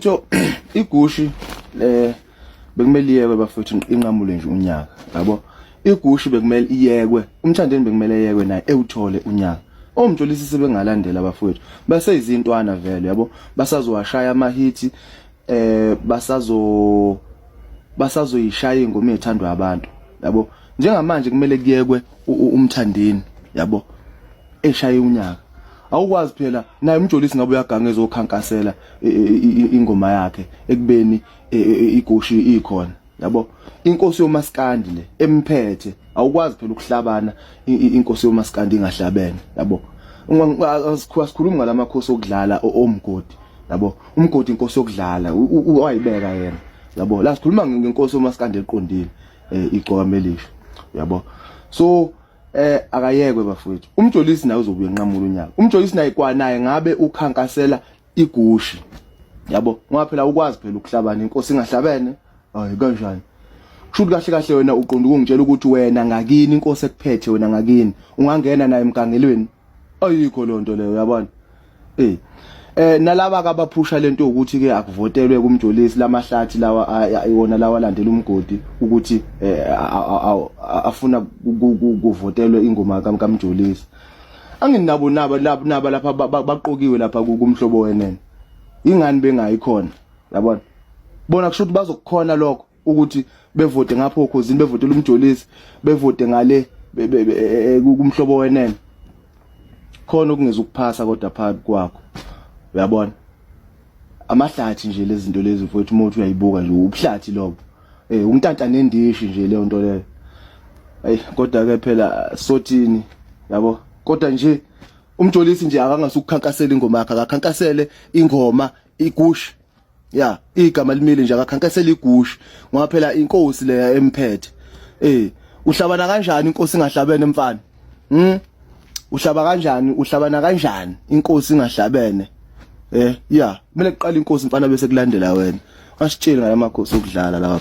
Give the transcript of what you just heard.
So igushi eh bekumele iyekwe bafethu inqamule nje unyaka yabo. Igushi bekumele iyekwe, umthandeni bekumele eyekwe naye ewuthole unyaka. Omjolisi sebengalandela bafowethu. Baseyizintwana vele yabo, basazowashaya amahithi eh basazo basazoyishaya ingoma ethandwa abantu yabo. Njengamanje kumele kuyekwe umthandeni yabo. Eshaye unyaka awukwazi phela naye umjolisi ngabe uyaganga ezokhankasela ingoma yakhe ekubeni igoshi ikhona yabo. Inkosi yomaskandi le emphethe, awukwazi phela ukuhlabana inkosi yomaskandi ingahlabene yabo. Asikhulumi ngalamakhosi okudlala omgodi yabo, umgodi inkosi yokudlala wayibeka yena yabo. La sikhuluma ngenkosi yomaskandi eqondile, igcokamelisho yabo. So akayekwe bafowethu, umjolisi naye uzobuye enqamula unyaka. Umjolisi naye kwanaye ngabe ukhankasela igushi yabo, ngoba phela ukwazi phela ukuhlabana inkosi ingahlabene. Hayi kanjani? Kusho kahle kahle wena uqonda ukungitshela ukuthi wena ngakini inkosi ekuphethe wena ngakini ungangena naye emgangelweni? Ayikho lonto leyo uyabona. Nalaba kabaphusha lento ukuthi ke akuvotelwe kumjolisi lamahlathi lawa iwona lawa landela umgodi ukuthi afuna kuvotelwe ingoma kaMjolisi. Anginabo naba naba lapha baqokiwe lapha kumhlobo wenene. Ingani bengayi khona yabona? Bona kusho ukuthi bazokukhona lokho ukuthi bevote ngapho okhozini, bevotela umjolisi, bevote ngale kumhlobo wenene. Khona okungeza ukuphasa kodwa phakathi kwakho uyabona, amahlathi nje lezi zinto lezi mfowethu, uma uthi uyayibuka nje ubuhlathi lobo, umntanta nendishi nje leyo nto leyo. Ayi kodwa ke phela sothini yabo, kodwa nje umjolisi nje akangasukukhankasela ingoma yakhe, akakhankasele ingoma igushi ya igama limile nje, akakhankasela igushi ngoba phela inkosi leya emphethe. Uhlabana kanjani inkosi ingahlabene mfana? Uhlaba kanjani, uhlabana kanjani inkosi ingahlabene? Ya kumele kuqala inkosi mfana bese kulandela wena. Asitsheli ngalamakhosi okudlala lawa.